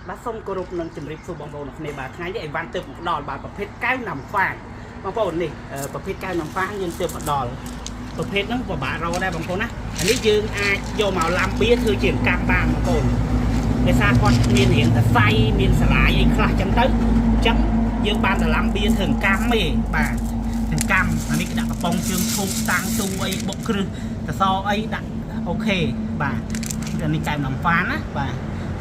បាទសូមគោរពនិងជម្រាបសួរបងប្អូនអ្នកគ្នាបាទថ្ងៃនេះអីវ៉ាន់ទើបមកដល់បាទប្រភេទកែវណាំហ្វាងបងប្អូននេះប្រភេទកែវណាំហ្វាងយើងទើបមកដល់ប្រភេទហ្នឹងពិបាករកដែរបងប្អូនណាអានេះយើងអាចយកមកឡាំបៀធ្វើជាកម្មបានបងប្អូនដោយសារគាត់មានរៀងតសៃមានសាលាយអីខ្លះចឹងទៅអញ្ចឹងយើងបានតែឡាំបៀធ្វើកម្មទេបាទធ្វើកម្មអានេះគេដាក់កំប៉ុងជើងធូបតាំងទូអីបុកគ្រឹះតសអីដាក់ OK បាទអានេះកែវណាំហ្វានណាបាទ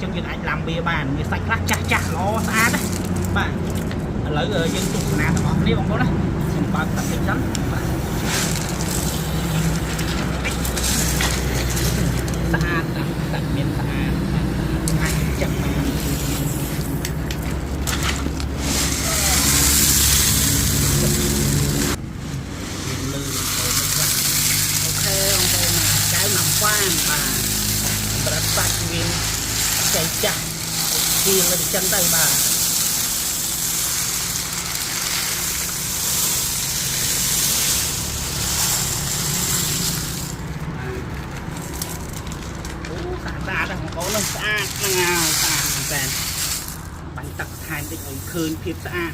ចឹងយើងអាចឡាំវាបានវាសាច់ខ្លះចាស់ចាស់ល្អស្អាតណាបាទឥឡូវយើងទស្សនាទាំងអស់គ្នាបងប្អូនណាខ្ញុំបើកទឹកតិចសិនបាទស្អាតណាស់សាច់មានស្អាតអាចចឹងបានមានលឺបងប្អូនខ្លះ OK បងប្អូនណាកែវណាំហ្វានបាទសម្រាប់សាច់មានចៃចាស់ជាងអញ្ចឹងទៅបាទ អូស្អាតស្អាតណាស់បងប្អូននឹងស្អាតហ្នឹងហើយស្អាតមែនតើបាញ់ទឹកថែមតិចឲ្យឃើញភាពស្អាត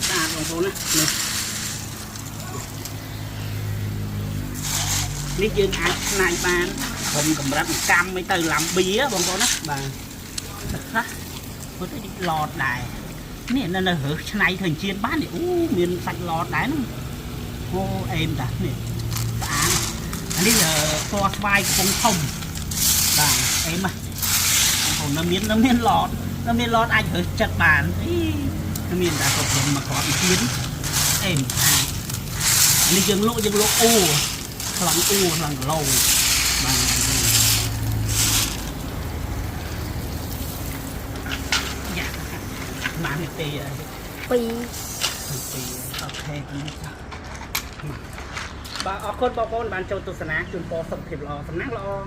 ស្អាតបងប្អូនណានេះនេះយើងអាចឆ្នៃបានក្រុមកម្រិតកម្មអីទៅឡាំបៀបងប្អូនណាបាទទឹកខ្លះមើលទៅដូចឡតដែរនេះនៅនៅរើសឆ្នៃធ្វើជៀនបាននេះអូមានសាច់ឡតដែរហ្នឹងអូអេមតានេះ ស្អាតអានេះពណ៌ស្វាយកំពង់ធំបាទអេមបងប្អូននៅមាននៅមានឡតនៅមានឡតអាចរើសចិត្តបានអីនៅមានតែគ្រប់ខ្ញុំមកគ្រាប់ជៀនអេមស្អាតអានេះយើងលក់យើងលក់អ៊ូខ្លាំងអ៊ូខ្លាំងគីឡូបាទយ៉ាបាននេះទេ ពីរ ទី OK នេះចាបាទអរគុណបងប្អូនបានចូលទស្សនាជូនពរសុខភាពល្អសំណាងល្អ។